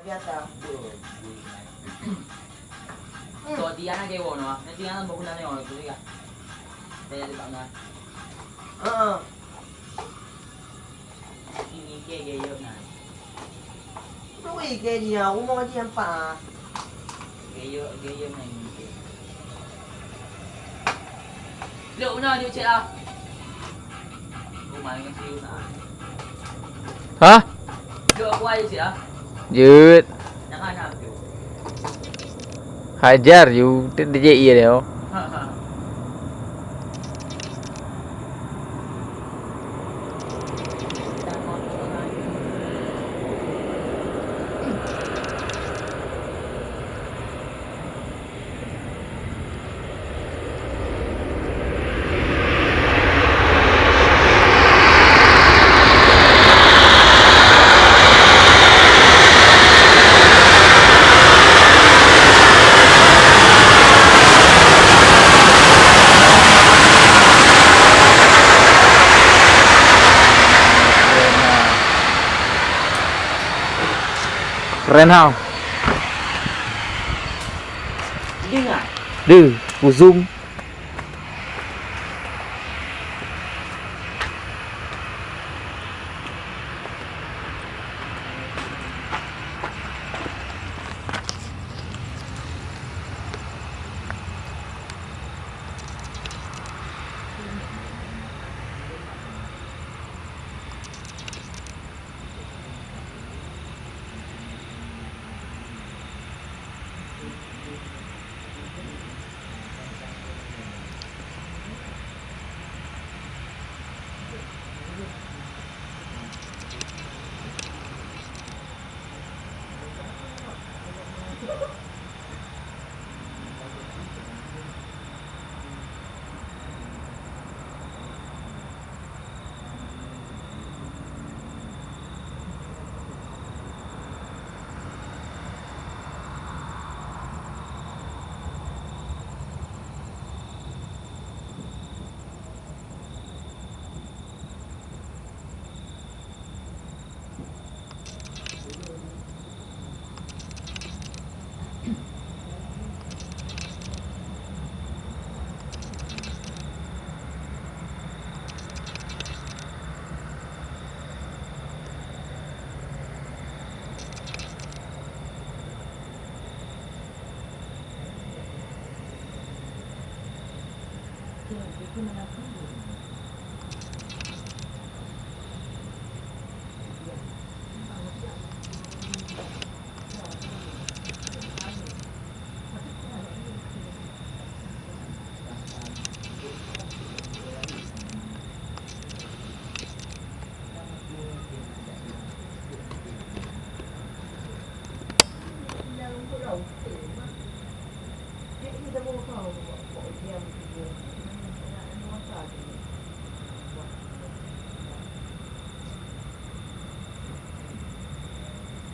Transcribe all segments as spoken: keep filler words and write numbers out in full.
Biasa. Tuh, dia na gewo no. Nanti yang mau guna nyo tu ya. Saya di sana. Heeh. Ini ke geyo na. Tu ke dia, umur dia empat. Geyo, geyo na ini. Lok na dia cek ah. Rumah dengan serius ah. Hah? Lok aku aja cek ah. Jeuet. Jangan nak tu. Hajar you, tu dia iya dia. Ha ha. Keren ha. Deuh, ku zoom.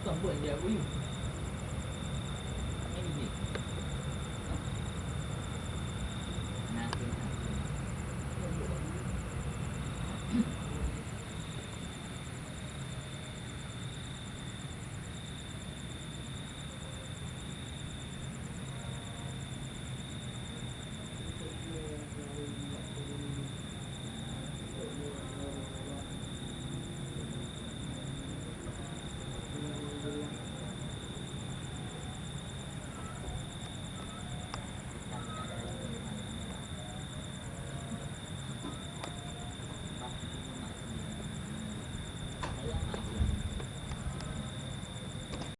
Bukan buat dia aku ni.